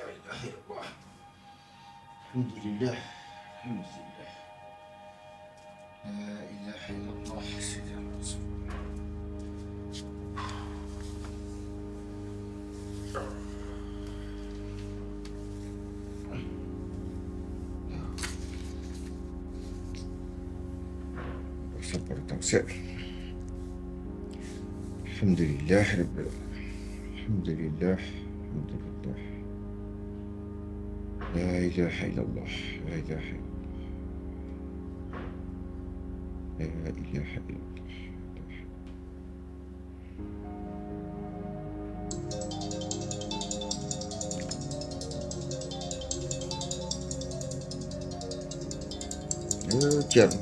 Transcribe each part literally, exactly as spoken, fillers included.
لا إله إلا الله. الحمد لله. الحمد لله. لا إله إلا الله. سيدنا رسول الله. الحمد لله رب العالمين. الحمد لله. الحمد لله. لا إله إلا الله. لا إله إلا الله. لا إله إلا الله. Yo Ceerno.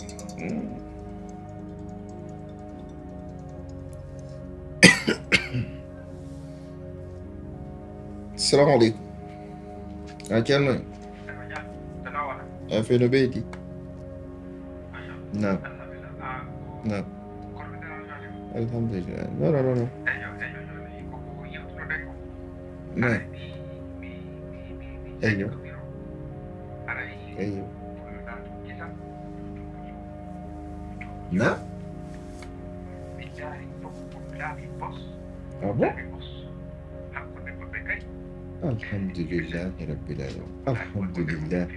Assalamu aleykum. A Ceerno en. A feno ɓeydi. Naam. Naam. Alhamdulillah. Non, non, non, non. Naam. Eyyo. Eyyo. Naam. Ah bon? Alhamdulillahi Rabbil Alamin. Alhamdulillah.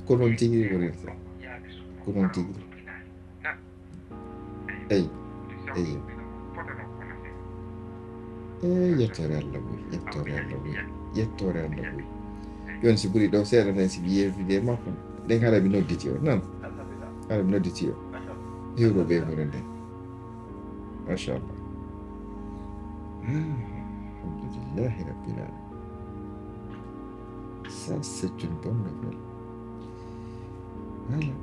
Ko non tigi woni ko. Ko non tigi. Eyi, eyi. Eh, yettoore Allah ɓuri, yettoore Allah ɓuri, yettoore Allah ɓuri. Jooni si ɓuri ɗo seeɗa nden, si mi yeewtidi e makko, nden hara mi nodditi o, non? Hara mi nodditi o. Hiwro ɓe mone nden. Machallah. Ah, alhamdulillahi rabbil alamin. Ça, c'est une bonne nouvelle. Voilà.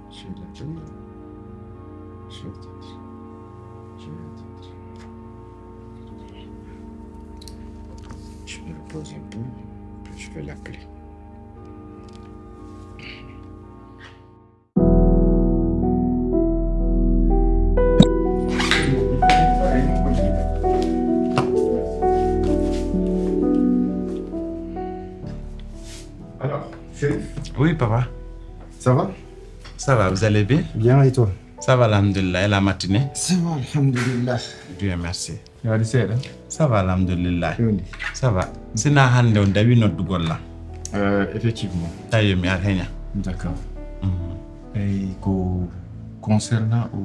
Je vais l'appeler. Je vais attendre. Je vais attendre. Je me repose un peu, puis je vais l'appeler. Alors, Chérif. Oui, papa. Ça va? Ça va, vous allez bien? Bien, et toi? Ça va, alhamdulillah. Et la matinée? Ça va, alhamdulillah. Dieu merci. Yo waɗi seeɗa. Ça va, alhamdulillah. Fewndi. Ça va. Sinaa hannde on dawi noddugol lan. Euh, effectivement. Tawi mi ar heña. D'accord. Mhm. Eyi, ko concernant o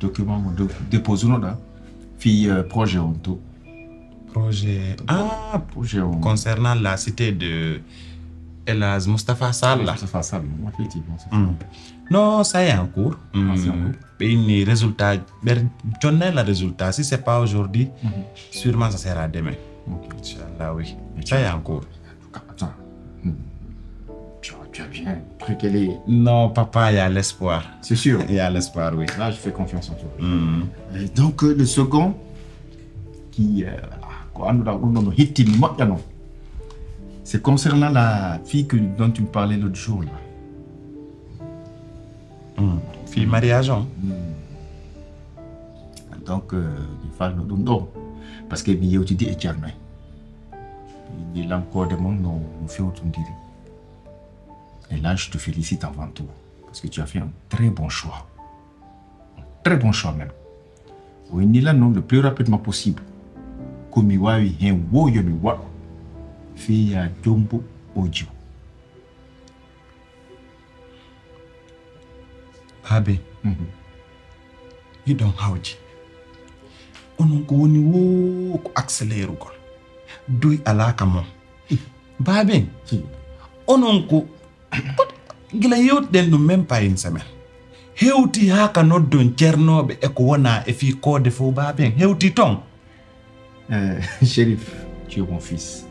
document mo do-, déposé no ɗa fii, euh, projet on to. Projet, ah, projet on. Concernant la cité de El Hadj Moustapha Sall la. Moustapha Sall, effectivement, c'est ça. Mm. Non, ça est en cours. Ah, c'est en cours. Ɓe inni résultat, ɓe jonnay la résultat. Si c'est pas aujourd'hui, mhm, sûrement ça sera demain. Ok. Inchallah, oui. Ça est en cours. Attends. Hmm. Tu as, tu as bien truqué les... Non, papa, il y a l'espoir. C'est sûr. Il y a l'espoir, oui. Là, je fais confiance en toi. Mhm. Et donc, euh, le second, qui, euh, voilà, ko annduɗaa ɗum ɗon no hettini moƴƴa non. C'est concernant la fille que, dont tu me parlais l'autre jour là. Mm. Fii mariage on. Mm. Donc, euh, mi falno ɗum ɗo, parce que mi yewtidi e Ceerno en. Ɓe inni lan koode mon no, no fewtondiri. Et là, je te félicite avant tout, parce que tu as fait un très bon choix. Un très bon choix même. O inni lan non, le plus rapidement possible. Ko mi waawi hen wo yo mi waɗu. Fii ya jombo o jiw. Baaben, mhm, hiɗon hawji. Onon ko woni woo ko akselerugol. Duy alaa ka mon. Baaben, hmm, onon ko, ko, gila yewtuɗen ɗum même pas une semaine. Hewti haa ka noddon cernooɓe e ko wonaa e fii koode fow, baaben. Hewti ton. Euh, Chérif, tu es mon fils.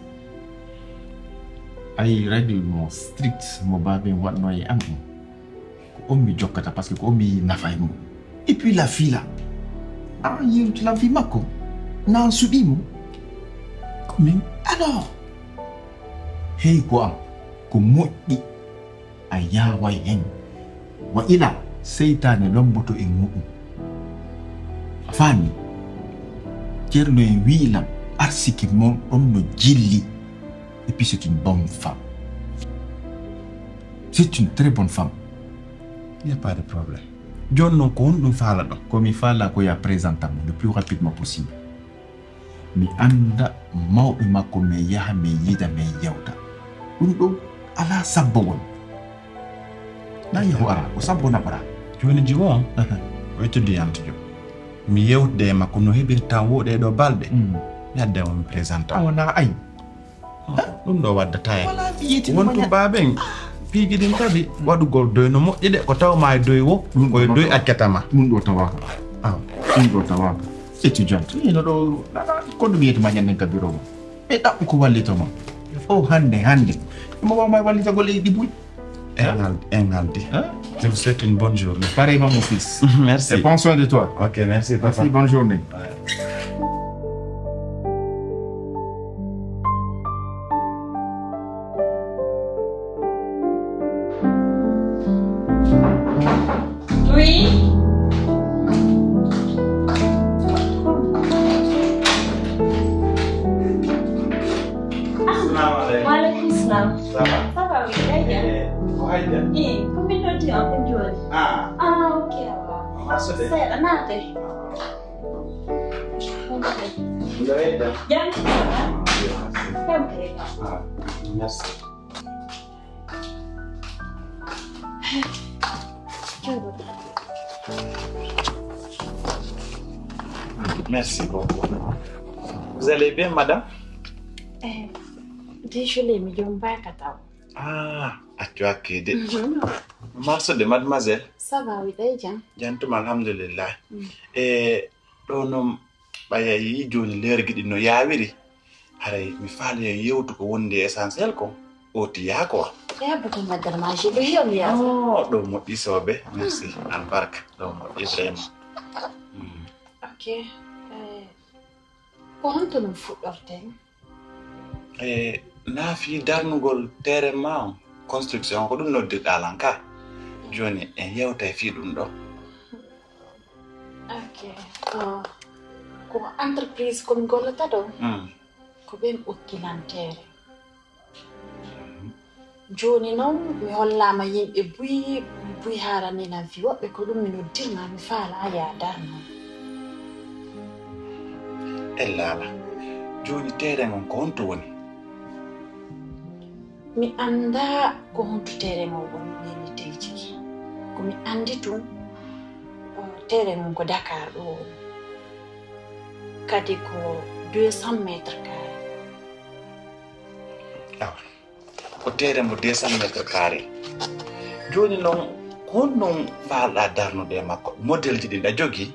Ay, règle mo strict, mo baaben waɗno e am on. Ko on mi jokkata, parce que ko on mi yi'i nafa e mum. Et puis la fille là, a yewti lan fii makko, na an suɓii mo. Ko min? Alors, hey ko an, ko moƴƴi. A yaaway hen. Wa ila seytaane lomboto e mu'un. A faami? Ceerno en wi'i lan, arsike mon on no jilli. Et puis c'est une bonne femme. C'est une très bonne femme. Il n'y a pas de problème. Jooni non ko honɗun faalaɗon? Ko mi faalaa ko yo a présenta mo le plus rapidement possible. Mi annda mawɓe makko, mi yaha, mi yiida, mi yewta. Ɗun ɗoo alaa sabbowol. Na yahu ara, ko sabbo naɓara. Jooni jiwo on, aha, ko étudiante jo. Mi yewtude e makko no heɓirta wo ɗee ɗoo balɗe. Mm. Mi adda mo mi présenta. Awa na ay. Ɗun ɗoo waddataa en. Wala mi yiiti wontu ma nya- baaben. Piiji ɗin kadi waɗugol doy no moƴƴi de, ko taw ma e doy wo, ɗun ko e ɗoo doy ma- accata ma. Ɗun ɗoo tawaaka. Ah. Ɗun ɗoo tawaaka. Étudiante. Ino ɗoo, na, na, ko ɗun wi'ete ma ɲannden ka biro ma. Ɓe ɗaɓɓi ko wallito ma. O hannde, hannde. Mo waaw ma wallitagol e ɗi buy. En haldi, en haldi. Hein? Je vous souhaite une bonne journée. Pareillement, mon fils. Merci. Et prends soin de toi. Ok, merci, papa. Merci, bonne journée. Ouais. Oui. Assalamu alaikum. Wa alaikum salam. Ça va? Ça va, oui, très bien. Eh, ko Haydara? Eh, ko min noddi on ko jooni. Ah. Ah, ok, awa. Maa sode? Seeɗa, naate. Ah. Miɗo hedda. Jam. Ah, merci. Ok. Ah, merci. Merci beaucoup. Vous allez bien, madame? Eh, désolé, mi jom baka taw. Ah, accu hakke de. Mhm. Maa sode, mademoiselle. Ça va, oui, ɗay jam. Jam tuma, alhamdulillah. Mm. Eh, ɗoo non, ɓay a yi'ii jooni leergi ɗin no yaawiri. Haray mi faaloya yewtu ko wondi e essentiel kon. Oti yaa ko. E abbude magal ma, je vais y aller. Oh, ɗoo moƴƴi soobe. Merci. Albarka. Ɗoo moƴƴi vraiment. Mm. Ok. Eh, ko honto non fuɗɗorten? Eh, naa fii darnugol terrain maa on, construction, ko ɗun noddirɗaa lan ka. Jooni, en yewtay fii ɗun ɗoo. Ok. Ko, ko entreprise ko mi gollata ɗoo. Mm. Ko ɓen okki lan terrain. Jooni non, mi hollaama yimɓe buy, buy haarani lan fii woɓɓe, ko ɗun mi noddir maa, mi faalaa yo a darno. Ella alaa. Jooni terrain on ko honto woni? Mi anndaa ko honto terrain on woni, mi tigi tigi. Ko mi anndi tun, o, terrain on ko Dakar ɗoo woni. Kadi ko deux cents mètres carrés. Awa. Ko terrain mo deux cents mètres carrés. Jooni non, ko honno faalɗaa darnude e makko? Modelji ɗin ɗa jogii?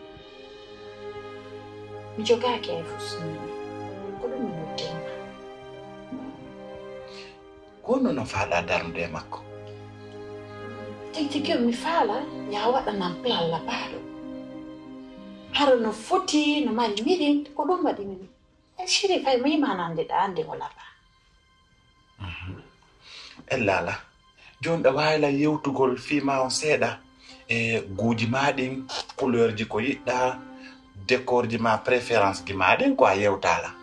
Mi jogaaki hay fus nii. Ko ɗun mi noddir ma. Ko honno non faalɗaa darnude e makko? Tigi tigi on mi faalaa yo a waɗanan plan labaaɗo. Hara no foti, no mari mirin, ko ɗun waɗi mi. E Chérif, hay mo yi'ii ma no anndiɗaa, anndi mo labaa. Mhm. Ella alaa. Jooni ɗa waawi lan yewtugol fii maa on seeɗa? E guuji maa ɗin, couleurji ko yiɗɗaa, décorji maa, préférenceji maa ɗin ko a yewtaa lan.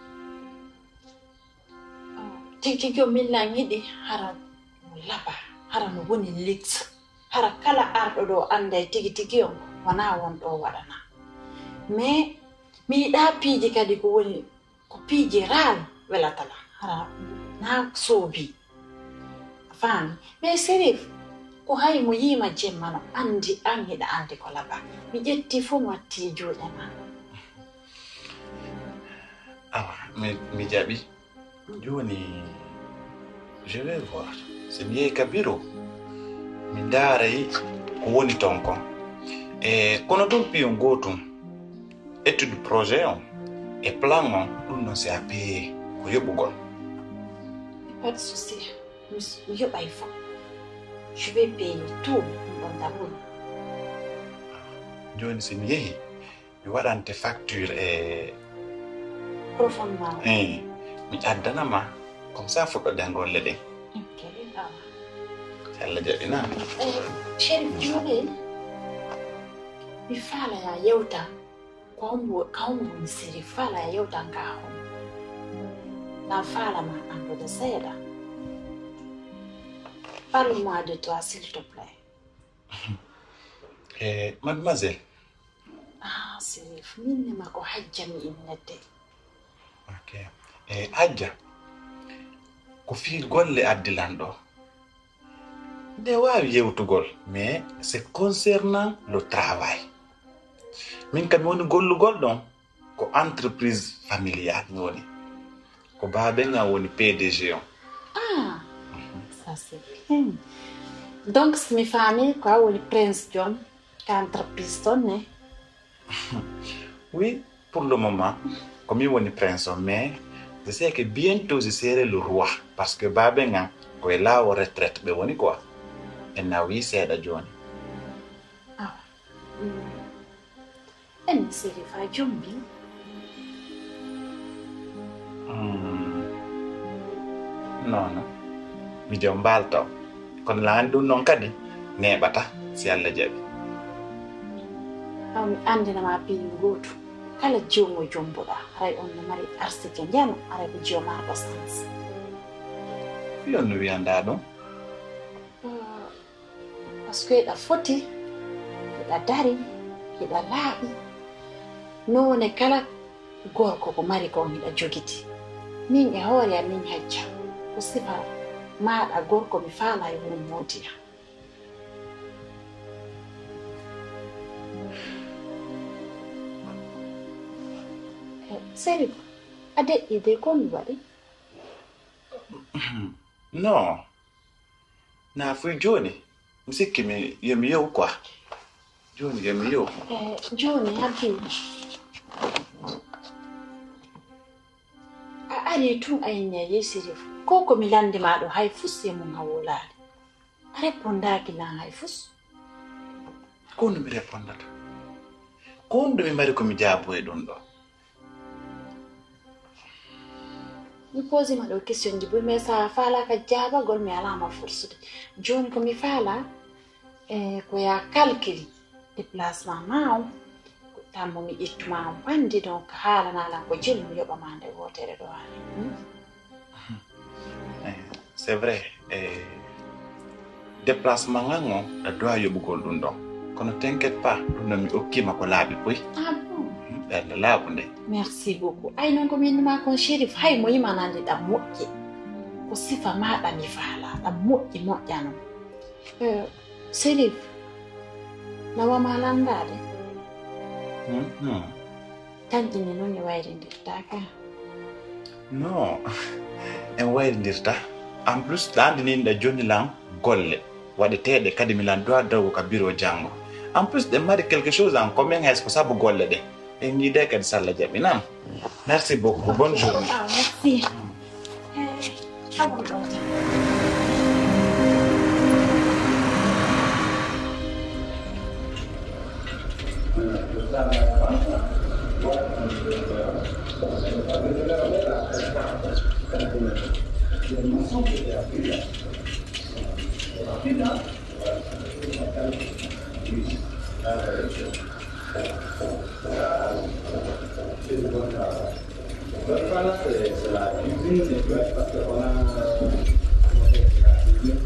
Oh, tigi tigi on min lan yiɗi hara no labaa, hara no woni luxe. Hara kala arɗo ɗoo annday tigi tigi on wanaa won ɗoo waɗanaa. Mais mi yiɗaa piiji kadi ko woni Ko piiji raal welata lan, hara naa soobii. A faami? Mais Chérif, ko hay mo yi'i ma jemma no anndi an hiɗa anndi ko labaa. Mi ƴetti fow mi watti e juuɗe maa. Awa, mi, mi jaɓi. Jooni, je vais voir. Si mi yehi ka biro, mi ndaaray ko woni ton kon. E, kono tun piyon gootun. Étude projet on e plan on, ɗun non si a payé ko yoɓugol. Pas de souci. Mi s-, mi yoɓay fow. Je vais payer tout, ɗun ɗon d'abord. Jooni si mi yehi, mi waɗante facture e Profonnement. Eh, mi addana ma, comme ça fuɗɗoɗen golle ɗen. Ok, awa. Si Allah jaɓi na. Eh, Chérif, jooni, mi faala yo a yewta. Kawmu, kawmu woni Serif, faalaa yewtan ka homo. Nan faala ma anndude seeɗa. Parle-moi de toi, s'il te plaît. Eh, mademoiselle. Ah, Serif, min ne ma ko Hajja mi innete. Ok. Eh, Hajja, ko fii golle addi lan ɗoo. Nde waawi yewtugol, mais c'est concernant le travail. Min kam mi woni gollugol ɗon, ko entreprise familiale mi woni. Ko baaben an woni P D G on. Ah, ça c'est bien. Donc, si mi faami, ko a woni prince jom ka entreprise ton ne? Oui, pour le moment, ko min woni prince on, mais je sais que bientôt je serai le roi, parce que baaben an ko e laawol retraite ɓe woni quoi. En na wii seeɗa jooni. Awa. Mm. En Serif a jombi? Mm. Non, non. Mi jombaali taw. Kono lan ɗum non kadi neeɓata si Allah jaɓi. Awa mi anndina ma piiji gootu. Kala jiwo mo jombuɗaa, haray on no mari arsike njano, haray ko jiwo marɗo sens. Fii on no wiyandaa ɗum? Ah, parce que hiɗa foti, hiɗa dari, hiɗa laaɓi. Noone kala gorko ko mari kon hiɗa jogiti. Min e hoore am, min Hajja, ko sifa maaɗa gorko mi faalaa yo won moodiya. Eh, Serif, a deƴƴi de, ko mi waɗi? Non. Na fuy jooni, mi sikki mi, yo mi yewu quoi. Jooni, yo mi yewu. Eh, jooni, Habibu. A ari tun a inni a yeesiri fu. Ko ko mi landi ma ɗo hay fus e mun a wolaali. A repondaaki lan hay fus. Ko honɗum mi repondata? Ko honɗum mi mari ko mi jaabo e ɗum ɗo? Mi posi ma ɗo question ji buy, mais sa faalaaka jaabagol, mi alaa ma forsude. Jooni ko mi faala, eh, ko ya calcul déplacement ma on, ko tammo mi ƴettu ma on bandi, donc haalana lan ko jelu mi yoɓa ma nde wootere ɗo haali. Hmm? Eh, c'est vrai, eh, déplacement ngan on, a doit yoɓugol ɗum ɗon. Kono t'inquiète pas, ɗum ɗon mi okkii ma ko laaɓi poy. Ah bon? Hmm, ɓernde laaɓunde. Merci beaucoup. Ay non ko mi innu ma kon Chérif, hay mo yimanande ɗam moƴƴi. Ko sifa ma ɗam mi faala, ɗam moƴƴi moƴƴano. Eh, Chérif, na wama landaade? Hmm, hmm. Tanƴini non e wayrindirtaa ka. Non, en wayrindirta. En plus, ɗa anndi ni ɗa jonni lan golle waɗeteeɗe kadi mi lan doit dawgo ka bureau janngo. En plus, ɗen mari quelque chose en commun hay ko sabu golle ɗen. En yiide kadi salla jaɓi nan. Merci beaucoup. Bonne journée. Ah, merci. Eh, Votre femme, c'est, c'est la cuisine, c'est vrai, parce que on a, on a fait la cuisine,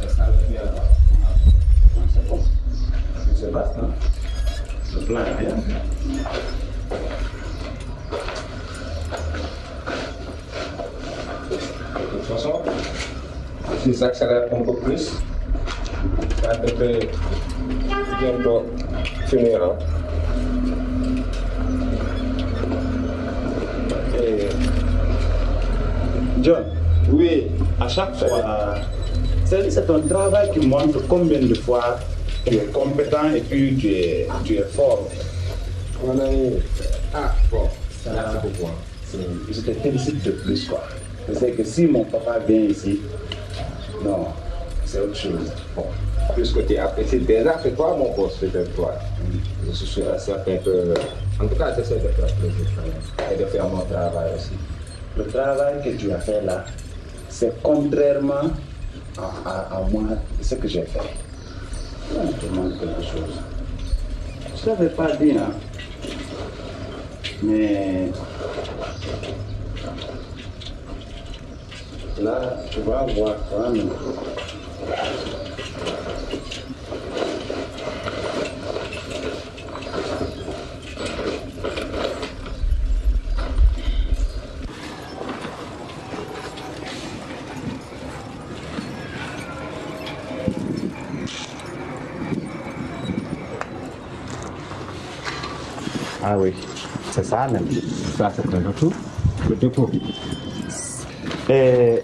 et ça le fait là-bas. C'est bon. C'est vaste, hein? Le plan est bien. De toute façon, si ça accélère un peu plus, ça devrait bientôt finir, hein. Et John, oui, à chaque fois, c'est, c'est un travail qui montre combien de fois tu es compétent et puis tu es, tu es fort. On a eu, ah, bon, ça, merci beaucoup, hein. C'est, je te félicite de plus, quoi. Je sais que si mon papa vient ici, non, c'est autre chose. Bon, puisque tu apprécies déjà, c'est toi mon boss, peut-être toi. Je suis sûr et certain que, en tout cas, j'essaie de faire plaisir quand même et de faire mon travail aussi. Le travail que tu as fait là, c'est contrairement à, à, à moi, ce que j'ai fait. Là, je te demande quelque chose. Je savais pas dire, hein. Mais là, tu vas voir quand même. Ah oui, c'est ça même. Ça, c'est un retour. Le dépôt. Et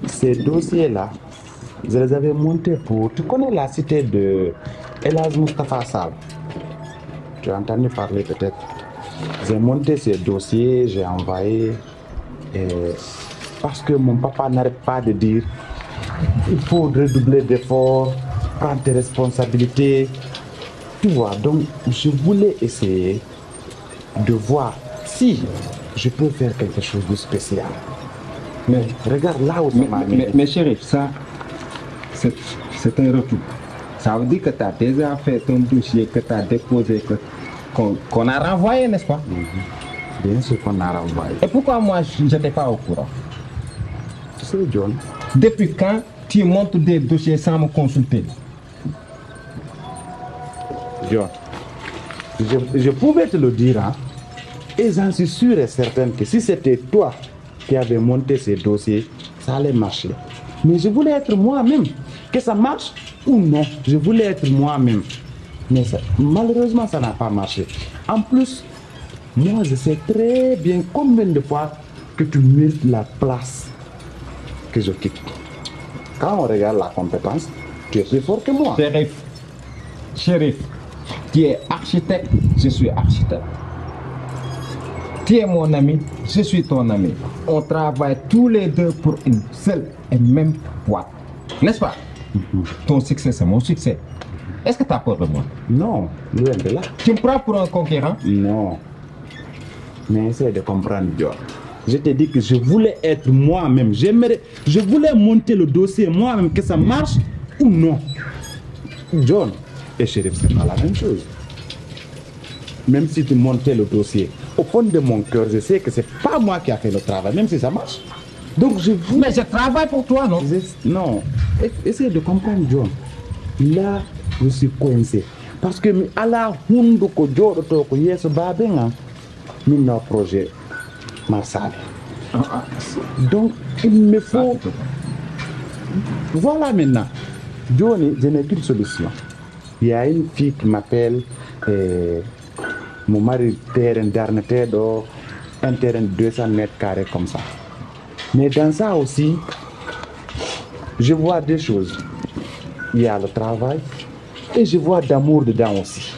ces dossiers-là, je les avais montés pour, tu connais la cité de El Hadj Moustapha Sall? Tu as entendu parler peut-être. J'ai monté ces dossiers, j'ai envoyé. Et parce que mon papa n'arrête pas de dire, il faut redoubler d'efforts, prendre tes responsabilités. Tu vois, donc je voulais essayer de voir si je peux faire quelque chose de spécial. Mais regarde là où ça m'a mené. Mais, mais, mais Chérif, ça, c'est, c'est un retour. Ça veut dire que tu as déjà fait ton dossier, que tu as déposé, que, qu'on, qu'on a renvoyé, n'est-ce pas? Mhm. Bien sûr qu'on a renvoyé. Et pourquoi moi, je n'étais pas au courant? Tu sais, John. Depuis quand tu montes des dossiers sans me consulter? John, je, je pouvais te le dire, hein, et j'en suis sûr et certain que si c'était toi qui avais monté ces dossiers, ça allait marcher. Mais je voulais être moi-même, que ça marche ou non, je voulais être moi-même. Mais ça, malheureusement, ça n'a pas marché. En plus, moi, je sais très bien combien de fois que tu mérites la place que j'occupe. Quand on regarde la compétence, tu es plus fort que moi. Chérif, Chérif, tu es architecte, je suis architecte. Tu es mon ami, je suis ton ami. On travaille tous les deux pour une seule et même boîte. N'est-ce pas? Mhm. Ton succès, c'est mon succès. Est-ce que tu as peur de moi? Non, loin de là. Tu me prends pour un concurrent? Non. Mais essaie de comprendre, John. Je t'ai dit que je voulais être moi-même. J'aimerais, je voulais monter le dossier moi-même, que ça marche ou non. John et Chérif, c'est pas la même chose. Même si tu montais le dossier, au fond de mon cœur, je sais que c'est pas moi qui a fait le travail, même si ça marche. Donc je vous... Mais je travaille pour toi, non? Je- non, e- essaie de comprendre, John. Là, je suis coincé. Parce que mi alaa hunnduko jooɗotoo ko yeeso baaben an, min no projet Marsali. Donc, il me faut... Voilà maintenant. Jooni, je n'ai qu'une solution. Il y a une fille qui m'appelle, eh, mo mari terrain darneteeɗo, un terrain de deux cents mètres carrés comme ça. Mais dans ça aussi, je vois deux choses. Il y a le travail et je vois d'amour dedans aussi.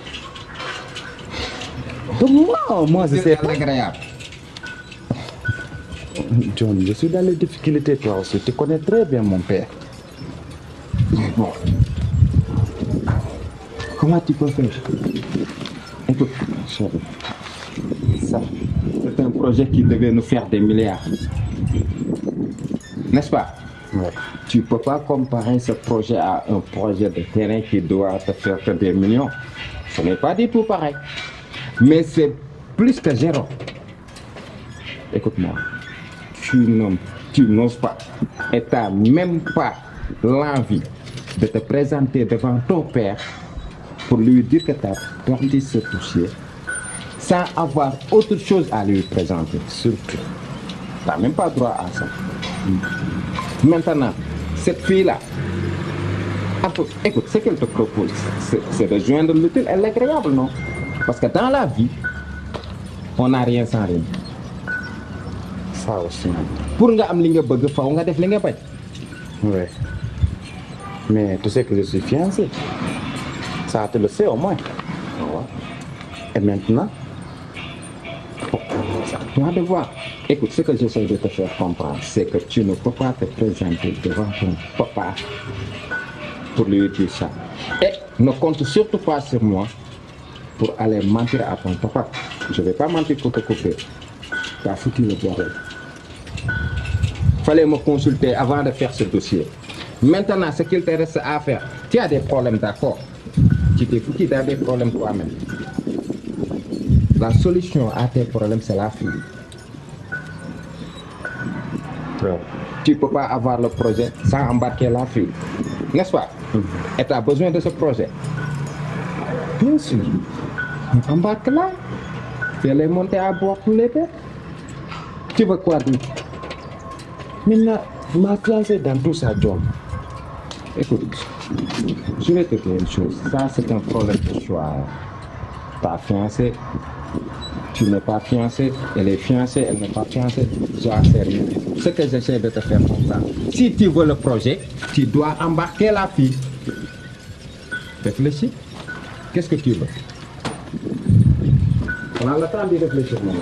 Donc moi, moi, je sais pas. Agréable. John, je suis dans les difficultés, toi aussi. Tu connais très bien mon père. Bon. Comment tu peux faire? Écoute, chérie, ça, c'est un projet qui devait nous faire des milliards. N'est-ce pas? Ouais. Tu peux pas comparer ce projet à un projet de terrain qui doit te faire que des millions. Ce n'est pas du tout pareil. Mais c'est plus que zéro. Écoute-moi, tu n'oses, tu n'oses pas, et t'as même pas l'envie de te présenter devant ton père pour lui dire que t'as perdu ce dossier sans avoir autre chose à lui présenter. Surtout, t'as même pas droit à ça. Maintenant, cette fille-là, écoute, écoute, ce qu'elle te propose, c'est, c'est de joindre l'utile et l'agréable, non? Parce que dans la vie, on n'a rien sans rien. Ça aussi. Pour nga am li nga bëgg, faw nga def li nga bañ. Ouais. Mais tu sais que je suis fiancé. Ça, tu le sais au moins. Ouais. Et maintenant, c'est à toi de voir. Écoute, ce que j'essaie de te faire comprendre, c'est que tu ne peux pas te présenter devant ton papa pour lui dire ça. Et ne compte surtout pas sur moi pour aller mentir à ton papa. Je vais pas mentir pour te couvrir. T'as foutu le bordel. Fallait me consulter avant de faire ce dossier. Maintenant, ce qu'il te reste à faire, tu as des problèmes, d'accord. Tu t'es foutu dans des problèmes toi-même. La solution à tes problèmes, c'est la fille. Ouais. Tu peux pas avoir le projet sans embarquer la fille. N'est-ce pas? Mhm. Et t'as besoin de ce projet. Bien sûr. Embarque-la. Fais-les monter à bord tous les deux. Tu veux quoi d'autre? Maintenant, ma fiancée dans tout ça, John. Écoute, je vais te dire une chose. Ça, c'est un problème de choix. Ta fiancée, tu n'es pas fiancé, elle est fiancée, elle n'est pas fiancée. Je vais faire ce que j'essaie de te faire comprendre. Si tu veux le projet, tu dois embarquer la fille. Réfléchis. Qu'est-ce que tu veux? On a le temps d'y réfléchir, mon ami.